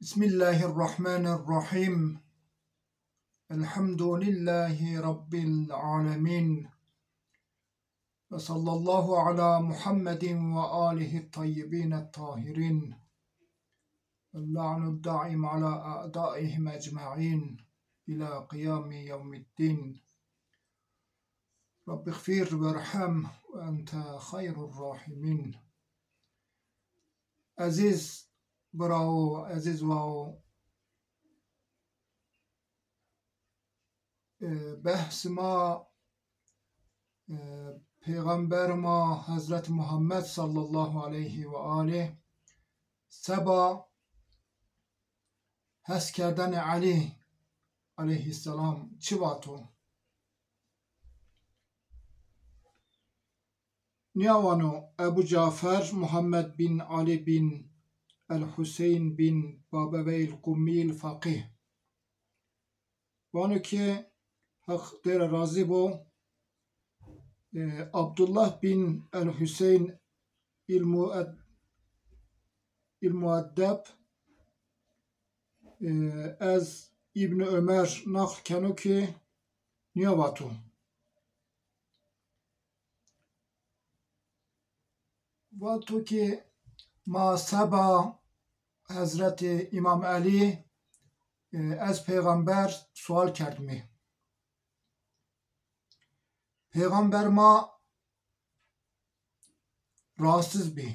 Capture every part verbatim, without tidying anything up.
بسم الله الرحمن الرحيم. الحمد لله رب العالمين. وصلى الله على محمد وآله الطيبين الطاهرين. اللعن الدائم على أعدائهم أجمعين إلى قيام يوم الدين. رب اغفر وارحم وأنت خير الراحمين. Ezîz birawo, ezîz wawo, e, behs ma, e, Pêxember ma Hezret Muhammed sallallahu aleyhi ve aleyh seba heskerdene Elî aleyhisselam çi vato? Nîya wano Ebu Cafer Muhammed bin Ali bin El-Huseyn bin Babeveyl Kummîl Faqîh. Vano ki Heq dê ra razî bo, e, Abdullah bin El-Huseyn il-Mued-, il-Mueddeb, e, ez Îbn Ömer naql keno ki nîya vato. Vato ki ma seba Hezretî Îmam Elî, e, ez Pêxember sual kerdimî. Pêxember ma rahatsız bî.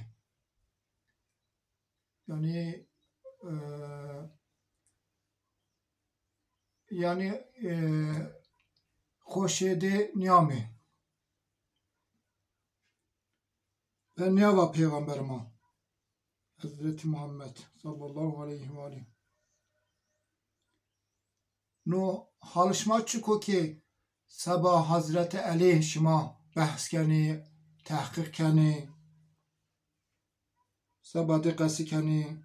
Yanî, e, yanî, e, xo şêdê nîyamê. Ve nîya va Pêxember ma, Hezretî Muhammed sallallahu aleyhi ve aleyh. No hal şima çik o ki seba Hezretî Elî şima behs kenî, tehqîq kenî, seba dê qesî kenî?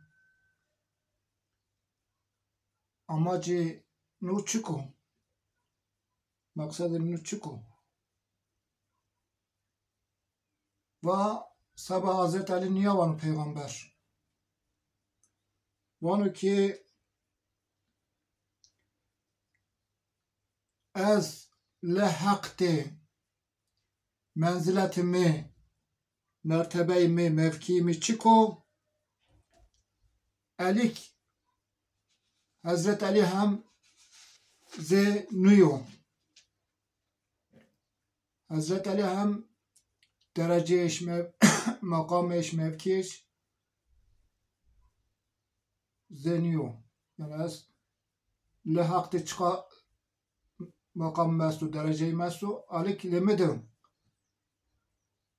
Amacê no çik o? Meqsedê no çik o? Va seba Hezret Elî nîya vano Pêxember. Vano ki ez li Heq de menziletê mi, mertebeyê mi, mevkîyê mi çik o? Elîk, Hezret Elî hem zê nûyo. Hezret Elî hem dereceyêş, mev-, meqamêş, mevkîyêş zê nîyo. Yanî ez li Heq de çiqa meqam mi esto, dereceyê mi esto, elîk lê mi de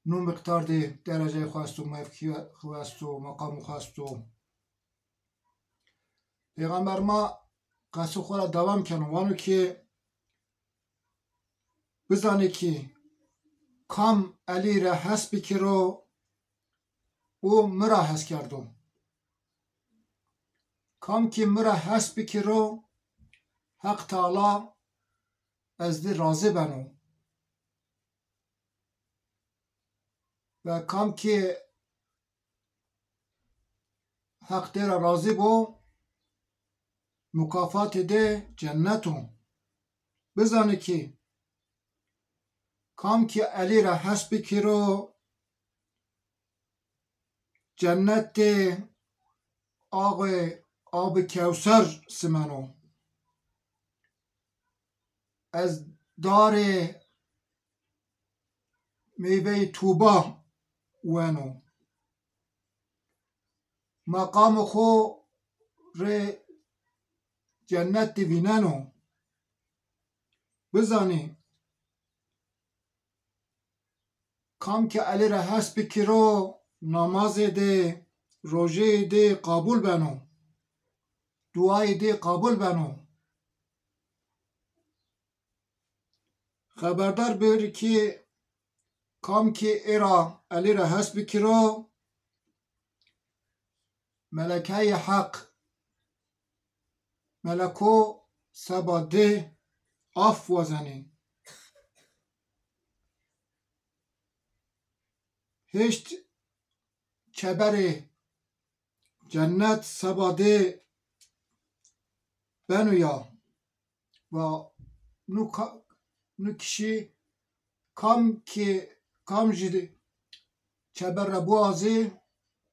no miqdar de dereceyê xo esto, mevkî xo esto, meqamê xo esto. Pêxember ma qesê xo ra dewam keno, vano ki bizanê ki kam Elî ra hes bikiro, o mi ra hes kerdo. Kam ki mi ra hes bikiro, Heq Teala ez dê razî beno. Ve kam ki Heq dê ra razî bo, mukafatê dê cennet o. Bizanê ki kam ki Elî ra hes bikiro, cennet de axê Abê Kewser simeno. Ez darê meyveyê Tuba weno. Meqamê xo rê cennet de vîneno. Bizanê, kam ke Elî ra hes bikiro, namazê dê, rojeyê dê qabul beno, duayê dê qabul beno. Xeberdar bir ki kam ki ê ra, Elî ra hes bikiro, melekeyê Heq, meleko seba dê af wazenê. Hêşt çeberê cennet seba dê beno ya. Va nu, ka, nu kişî kam ki, kam jî çeber ra biwazî,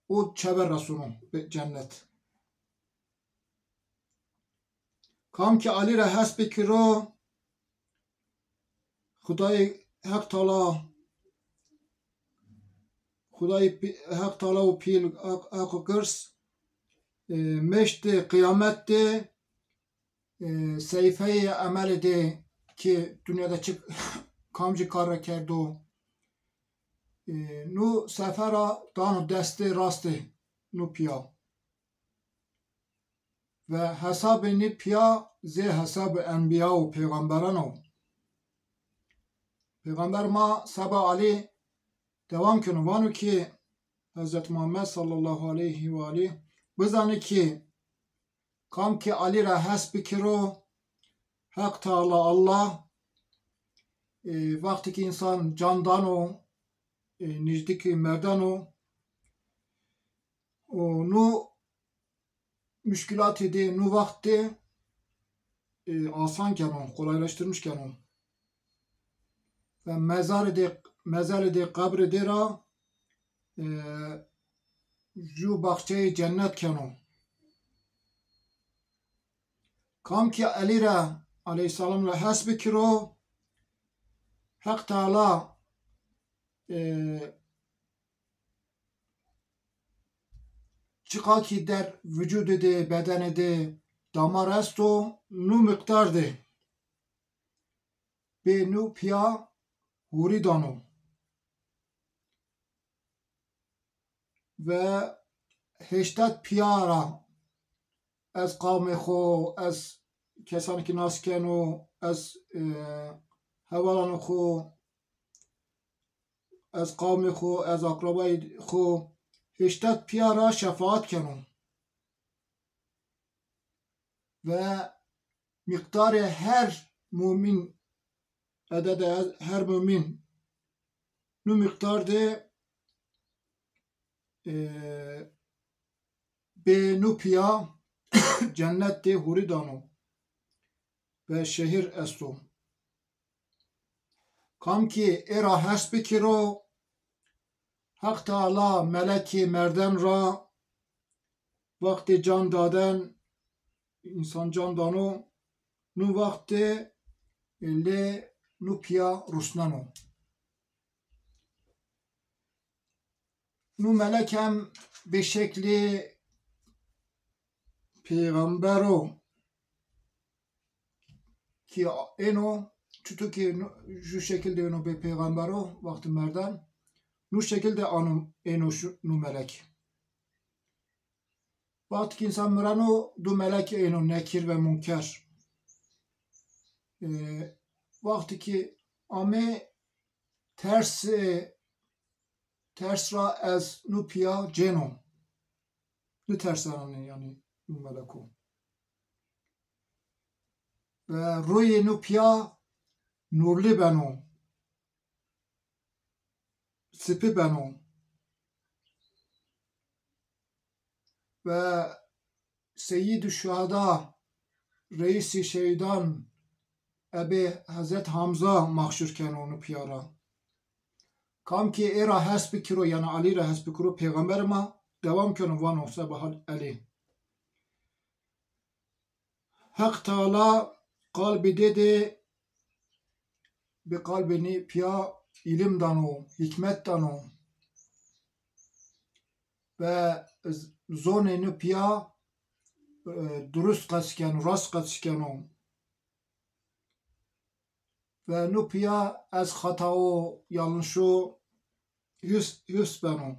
o çeber ra sono be cennet. Kam ki Alî ra hes bikiro, Xudayê Heq Teala, Xudayê Pi-, Heq Teala û Pîl Heq, Heq û Girs, e, meştê qiyamet de, e, seyfeyê emelê de ki dinya de çi kamcî kar ra kerdo, e, nu sefe ra dano destê rastê nu pîya. Ve hesabê nî pîya zê hesabê enbîya û pêxemberan o. Pêxember ma seba Alî dewam keno, vano ki Hezret Muhammed sallallahu aleyhi ve alî bizanê ki kam ki Alî ra hes bikiro, Heq Teala Allah, e, wextê ki însan can dano, e, nijdikî merdan o, û nu muşkîlatî de, nu wext de, e, asan keno, kolaylaştırmış keno. Ve mezarê de, mezarê de, qebrê de ra, e, ju baxçeyê cennet keno. Kam ki Elî ra aleyhîsselam ra hes bikiro, Heq Teala, e, çiqa ki der vucudê de, bedenê de damar esto, nu miqdar de bê nu pîya hûrî dano. Ve heştad pîya ra ez qawmê xo, ez kesanê ki nas keno, ez, e, hevalanê xo, ez qawmê xo, ez akrabayê xo, heştad pîya ra şefaat keno. Ve miqdarê her mumîn, ededê her mumîn nu miqdar de, e, bê nu pîya cennet de hûrî dano ve şehir esto. Kam ki ê ra hes bikiro, Heq Teala melekê merden ra wextê can daden, însan can dano, nu wext de, e, lê nu pîya rusneno. Nu melek hem bi şeklê pêxember o ki êno, çuto ki nu, ju şekil de êno bê pêxember o, wextê merden, nu şekil de ano, êno şu, nu melek. Wextê ki însan mireno, du melek êno, Nekîr ve Munker. E, wextê ki amê, ters, e, ters ra ez nu pîya cêno. Niterseno, yanî, nu meleko. Ve rûyê nu pîya nurlî beno, sipî beno. Ve Seyyid-i Şuhada, reîsî şehîdan, Ebê Hezret Hamza maxşur keno nu pîya ra. Kam ki ê ra hes bikiro, yanî Alî ra hes bikiro, pêxemberê ma dewam keno, vano seba Elî. Heq Teala qalbî dê de, bi qalbê nî pîya îlim dano, hîkmet dano. Ve z-, zonê nî pîya, e, durust qesî keno, rast qesî keno. Ve nî pîya ez xetao, yanlişo hifz, hifz beno.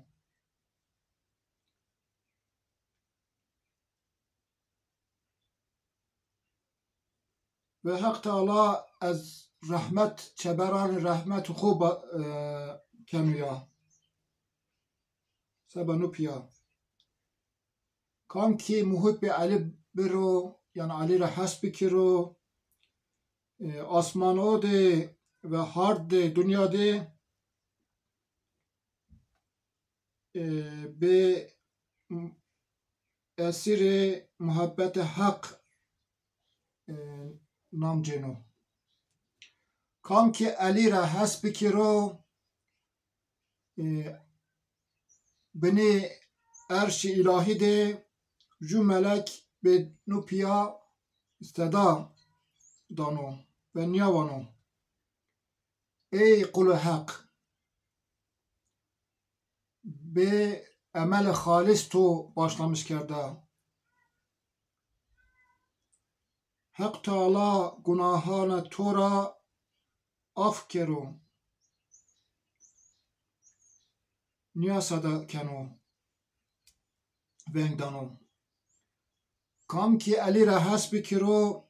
Ve Heq Teala ez rehmet, çeberanê rehmet xo ba-, e, keno ya. Seba nî pîya. Kam ki muhibbê Elî biro, yanî Elî ra hes bikiro, e, asmano de ve hard de, dinya de, e, bê esîrê muhebbetê Heq e, nam cêno. Kam ki Elî ra hes bikiro, e, binê erşî îlahî de ju melek bê nu pîya seda dano ve nîya vano: Ey qulê Heq, bê emelê xalîs to başlamiş kerda. Heq Teala gunahana to ra af kero. Nîya seda keno, veng dano. Kam ki Elî ra hes bikiro,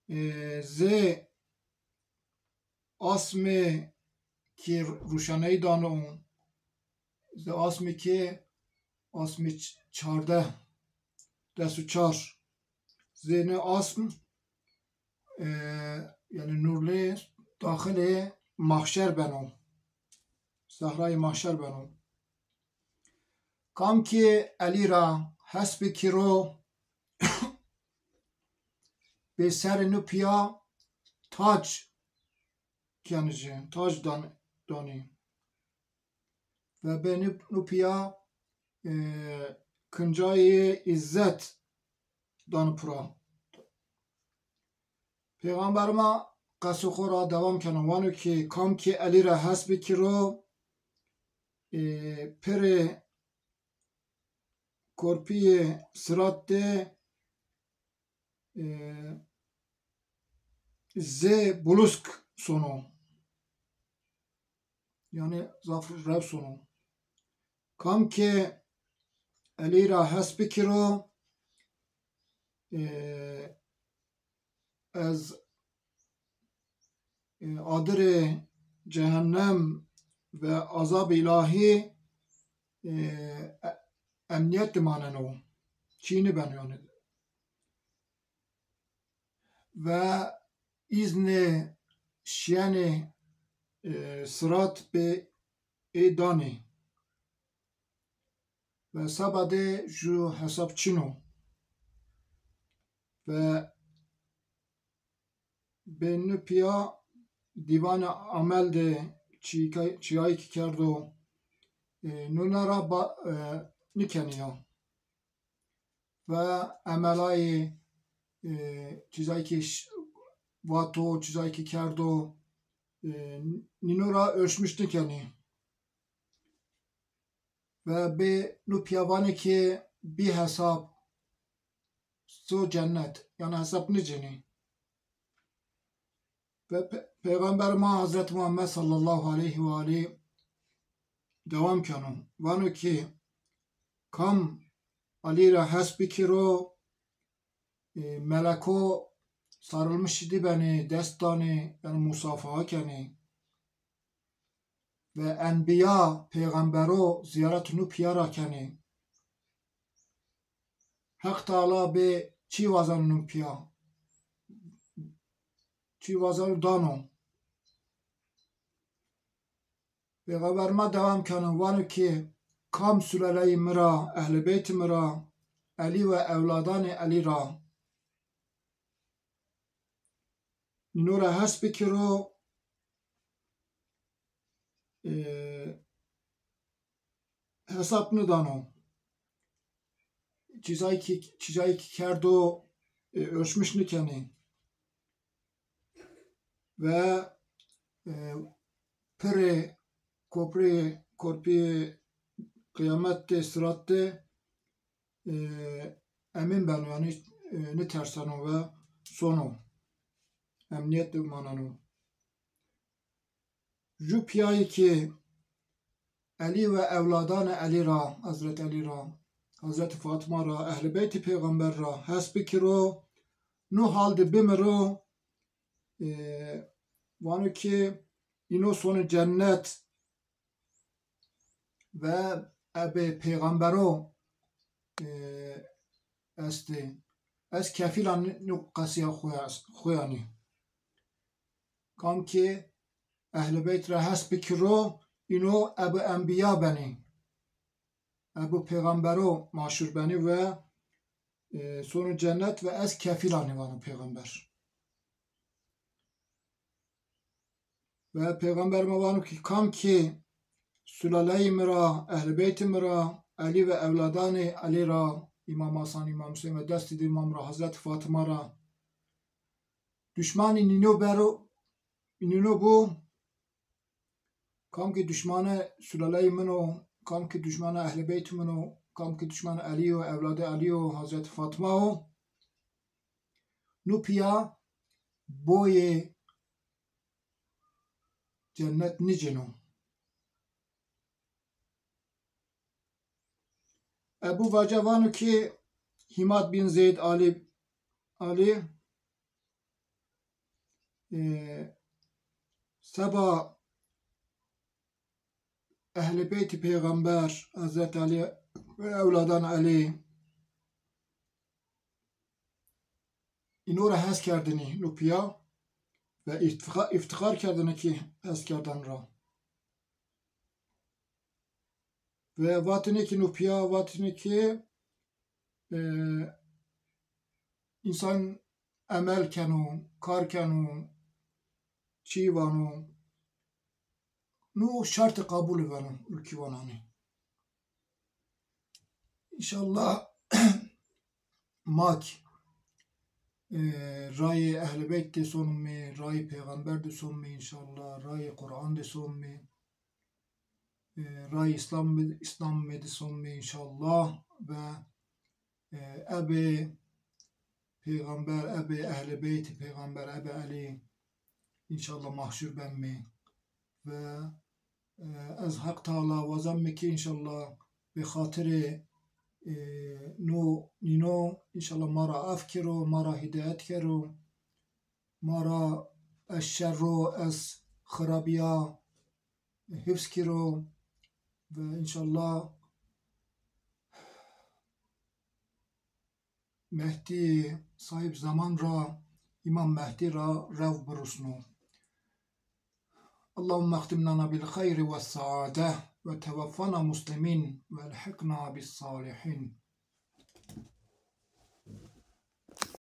e, zê asmê ki ruşeney dano, zê asmê ki asmê ç-, çardeh, des û çar. Zê nê asm, e, yanî nurlê daxilê mahşer beno. Sehrayê mahşer beno. Kam ki Elî ra hes bikiro, bê serê nu pîya tac kenijî, tac dan-, danî. Ve bê nu, nu pîya, e, kincayê îzzet dano pira. Pêxember ma qesê xo ra dewam keno, vano ki kam ki Elî ra hes bikiro, e, pirê korpîyê sirat de, e, zê bulusk sono. Yanî zaf rew sono. Kam ki Elî ra hes bikiro, e, ez, e, adirê cehennem ve azab îlahî, e, e-, emnîyet de maneno. Çî nîbeno yanî. Ve îznê şîyenê, e, sirat bê ê danê. Ve seba de ju hesab çin o. Ve bê nu pîya dîvanê amel de çîka-, çîyayî ki kerdo, e, nuna ra ba-, e, nîkenî ya. Ve emelayê, e, çîzay ki ş-, vato, çîzay ki kerdo, e, nîno ra ölçmüş nîkenî. Ve bê nu pîya vanê ki bî hesab so cennet, yanî hesab nîcenî. Ve pe-, Peyxamber ma Hazreti Muhammed sallallahu aleyhi ve aleyhi dewam keno. Vano ki kam Elî ra hes bikiro, e, meleko sarılmış dî benê, dest danê, yanî musafaha kenê. Ve enbîya, pêxembero zîyaret nu pîya ra kenê. Heq Teala bê çî wazeno nu pîya. Çî wazeno dano. Pêxember ma dewam keno, vano ki kam sulaleyê mi ra, ehlê beytê mi ra, Elî ve ewladanê Elî ra nîno ra hes bikiro, e, hesab nidano. Çîzay ki, çîzay ki kerdo, e, ölçmüş nikenê. Ve, e, pirê koprê, korpîyê qîyamet de, sirat de, e, emîn beno, yanî, e, niterseno ve sono. Emnîyet de maneno. Ju pîyayî ki Elî ve ewladanê Elî ra, Hezret Elî ra, Hezretî Fatma ra, ehlî beytî pêxember ra hes bikiro, nu hal de bimiro, e, vano ki îno sono cennet ve ebe pêxembero, e, estê. Ez kefîla n-, nu qesîya xo ya-, xo yanî. Kam ki ehlî beyt ra hes bikiro, îno ebe enbîya benê. Ebu pêxembero maşhur benî ve, e, sono cennet ve ez kefîl anî vano pêxember. Ve pêxember ma vano ki kam ki sulaleyê mi ra, ehlî beytê mi ra, Elî ve ewladanê Elî ra, Îmam Hasan, Îmam Huseyn ve destî di Îmam ra, Hazretî Fatima ra duşmanî nîno bero, nîno bo, kam ki duşmanê sulaleyê min o, kam ki duşmanê ehlî beytê min o, kam ki duşmanê Elî yo, ewladê Elî yo, Hazretî Fatima o, nu pîya boyê cennet nîcêno. Ebu Vaca vano ki Hîmad bin Zeyd Alî, Alî, e, seba ehlî beytî pêxember, Hazretî Elî ve ewladan Elî, îno ra hes kerdinî no pîya ve îftîxa-, îftîxar kerdinî ki hes kerdan ra. Ve vatinî ki no pîya, vatinî ki, e, însan emel keno, kar keno, çî vano, no şertê qabulî vano, ülkî vananî. Înşallah ma ki, e, rayê Ehlî Beyt de sonumê, rayê pêxember de sonumê înşallah, rayê Quran de sonumê, e, rayê Îslam, Îslam de sonumê înşallah ve, e, ebê pêxember, ebê Ehlî Beytê pêxember, ebê Elî înşallah mahşur benmê ve, e, ez Heq Teala wazanmê ki înşallah bi xatirê, e, no nîno înşallah ma ra af kero, ma ra hîdayet kero, ma ra ez şerro, ez xirabîya hifz kero ve înşallah Mehdî sahîb zeman ra, Îmam Mehdî ra rew birusno. Allahümme xtimlana bil xeyri ve saade ve tevaffana muslimin ve elhiqna bis salihin.